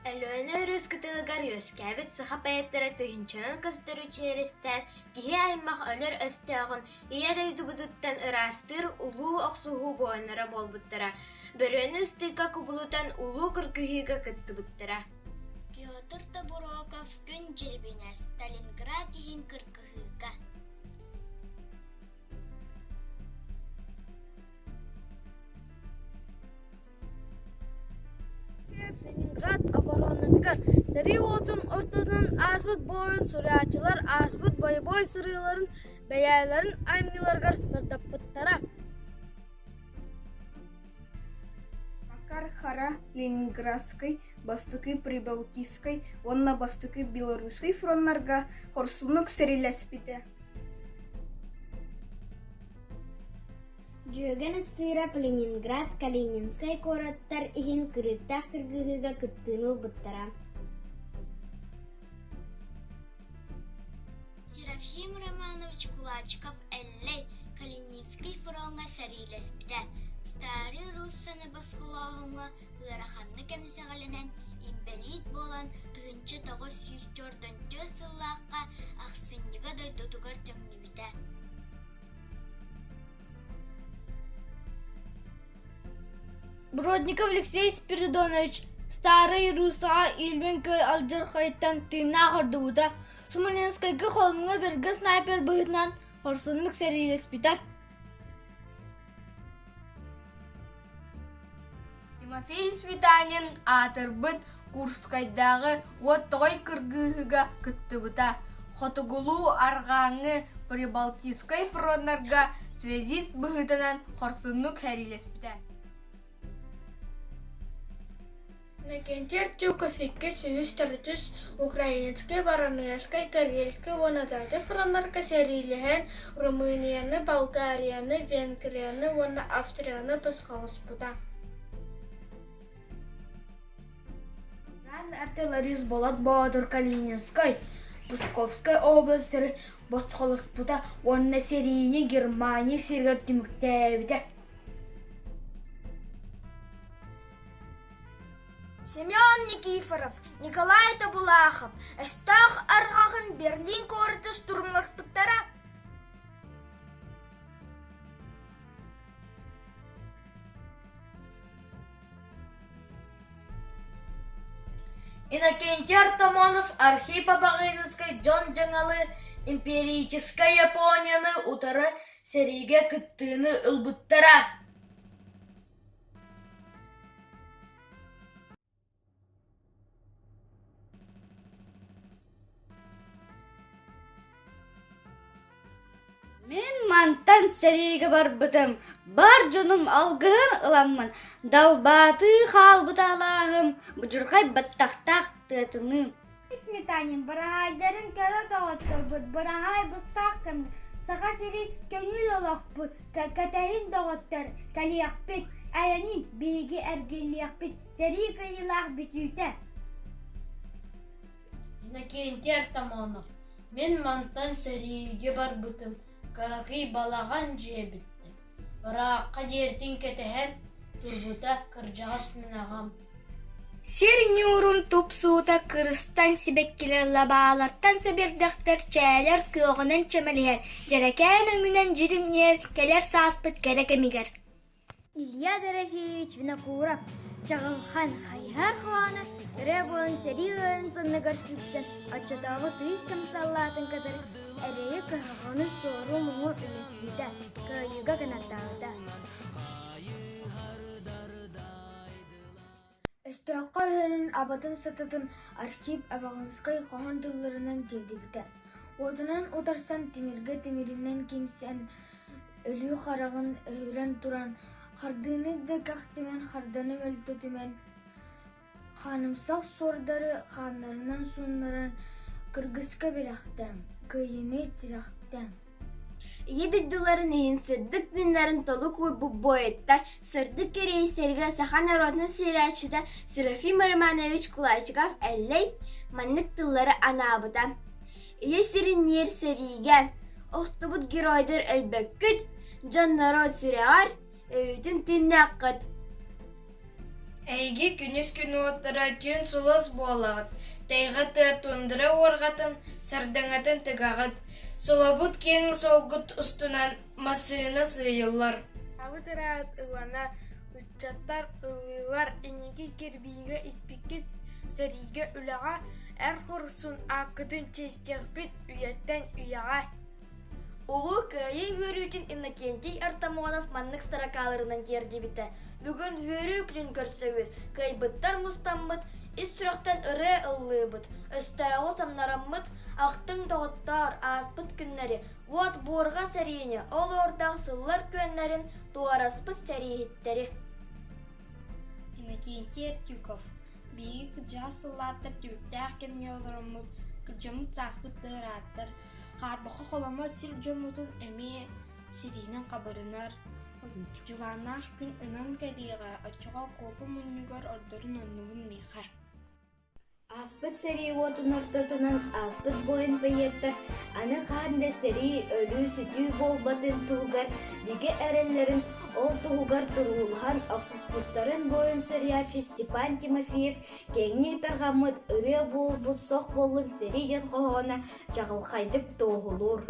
Өлүөнэ өрүс кытылыгар үөскээбит саха поэттара тыһыынчанан көстөрү чиэрэстээн, киһи аймах өлөр өстөөҕүн Ийэ дойдубутуттан ыраастыыр улуу охсуһуу буойуннара буолбуттара, бөрөнү ыстыыка кубулутан улуу кыргыһыыга кыттыбыттара. Петр Тобуроков Күн Дьирибинэ Сталинград иһин кыргыһыыга Ленинград оборонатыгар сэрии уотун ортотунан ааспыт буойун суруйааччылар ааспыт бойобуой сырыыларын бэйэлэрин айымньыларыгар сырдаппыттара. Макар Хара Ленинградскай, Бастакы Прибалтийскай уонна Бастакы Белорусскай фроннарга хорсуннук сэриилэспитэ. Дьүөгэн Ыстыырап Ленинград, Калининскай куораттар иһин кырыктаах кыргыһыыга кыттыыны ылбыттара. Серафим Романович Кулачиков-Эллэй Калининскай фроҥҥа сэриилэспитэ. Старый Руссаны босхолооһуҥҥа ыараханнык эмсэҕэлэнэн, инбэлиит буолан 1944 сыллаахха ахсынньыга дойдутугар төҥнүбүтэ. Бродников Алексей Спиридонович Старай Руссаҕа Ильмень күөл алдьархайыттан тыыннаах ордубута, Смоленскайга холмҥа бэргэ снайпер быһыытынан хорсуннук сэриилэспитэ. Тимофей Сметанин аатырбыт Курскайдааҕы уот тоҕой кыргыһыыга кыттыбыта, Хотугулуу-Арҕааҥҥы Прибалтийскай фроннарга связист быһыытынан хорсуннук сэриилэспитэ. Иннокентий Артюков иккис, үһүс, төрдүс Украинскай, Воронежскай, Карельскай уонна да фроннарга сэриилэһэн Румынияны, Болгарияны, Венгрияны уонна Австрияны босхолоспута. Артиллерист Болот Боотур Калининскай, Псковскай областары босхолоспута уонна сэриини Германия сиригэр түмүктээбитэ. Семен Никифоров, Николай Тобулахов өстөөх арҕаҕын Берлин куораты штурмласпыттара. Иннокентий Артамонов Архип Абаҕыыныскай дьон дьаҥалы империческай Японияны утары сэриигэ кыттыыны ылбыттара. Мин мантан сэриигэ барбытым, бар дьонум алгыһын ыламмын, далбаатыы хаалбыт алааһым будьурхай баттахтаах тыатыныым. Сметанин быраһаайдарын көрө доҕотторбут, быраһаай быстах кэмҥэ Саха сирин көҥүл олохпут, кэтэһин доҕоттор, кэлиэхпит, эрэнин биһиги эргиллиэхпит, сэрии кыайыылаах бүтүүтэ. Иннокентий Артамонов Мин мантан сэриигэ барбытым, кыракый балаҕан дьиэбиттэн, ыраахха диэртин кэтэһэн турбута кырдьаҕас мин аҕам. Сир ньуурун тупсуута кырыстан сибэккилэр лабаалартан сэбирдэхтэр чээлэр күөҕүнэн чэмэлиһэр, дьэрэкээн өҥүнэн дьиримниир кэлэр сааспыт кэрэ кэмигэр. Илья Дорофеевич Винокуров Чаҕылхан хайыһар хоһооно өрө буолан сэрии ыарын санныгар сүүрсэн оччотооҕу тыйыс кэм саллаатын кытары эрэйи-кыһалҕаны суору-муҥу үллэстибитэ, кыайыыга кынаттаабыта. Өстөөххө өһөнүн абатын сытытын Архип Абаҕынскай хоһоон тылларынан тиэрдибитэ. Уотунан утарсан тимиргэ тимиринэн кимсэн, өлүү хараҕын өһүрэн туран, хардыыны да кэхтимэн харданы мөлтөтүмэн, хаанымсах суордары хааннарынан сууннаран кыргыска бэлэхтээҥ, кыайыыны тирэхтээҥ. Ийэ дойдуларын иһин сырдык тыыннарын толук уурбут буойуттар сырдык кэриэстэригэр саха норуотун суруйааччыта Серафим Романович Кулачиков-Эллэй маннык тыллары анаабыта: «Ийэ сиринниир сэриигэ охтубут геройдар өлбөккүт, дьон норуот сүрэҕэр өйүтүн тыыннааххыт». Эһиги күнүс күн уоттара түүн сулус буолаҕыт, тайҕа тыа тундра уорҕатын, сардаҥатын тыгаҕыт, солобут киэҥ суолгут устунан массыына сыыйыллар. Абыт ыраат ылана, ыччаттар ыллыылар инники кирбиигэ испиккит, сэриигэ үлэҕэ эр хорсун ааккытын чиэстиэхпит үйэттэн үйэҕэ. Улуу Кыайыы үөрүүтүн Иннокентий Артамонов маннык строкаларынан тиэрдибитэ: Бүгүн үөрүү күнүн көрсөбүт, кыайбыттар мустаммыт, ис сүрэхтэн ырыа ыллыыбыт, өстөөҕү самнараммыт, ахтыҥ доҕоттоор, ааспыт күннэри, уот буурҕа сэриини, ол уордаах сыллар күөннэрин туораспыт сэрииһиттэри. Иннокентий Эртюков биһиги кырдьаҕас сыллааттар түбүктээх кэмҥэ олороммут, кырдьаммыт сааспыт да ырааттар, Хаарбахха холомо сир дьоммутун эмиэ сириинэн хабырынар, дьулааннаах күн ынан кэлиэҕэ, оччоҕо куопа мунньугар ордорун оннугун миэхэ. Ааспыт сэрии уотун ортотунан ааспыт буойун бэйиэттэр аны хаһан да сэрии, өлүү-сүтүү буолбатын туһугар бигэ эрэллэрин, ол туһугар туруулаһан охсуспуттарын буойун суруйааччы Степан Тимофеев киэҥник тарҕаммыт «Ырыа буолбут сох буоллун сэрии» диэн хоһооно чаҕылхайдык туоһулуур.